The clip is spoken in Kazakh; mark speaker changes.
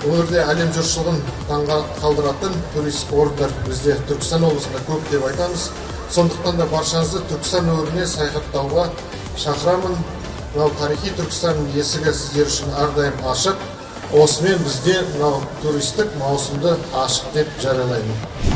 Speaker 1: Өңірде әлем жұртшылығын таңға қалдыратын туристік орындар бізде, Түркістан облысында көп деп айтамыз. Сондықтан да баршаңызды Түркістан өңіріне саяхаттауға шақырамын. Мынау тарихи Түркістанның есігі сіздер үшін әрдайым ашық. Осымен бізде мынау туристік маусымды ашық деп жариялаймын.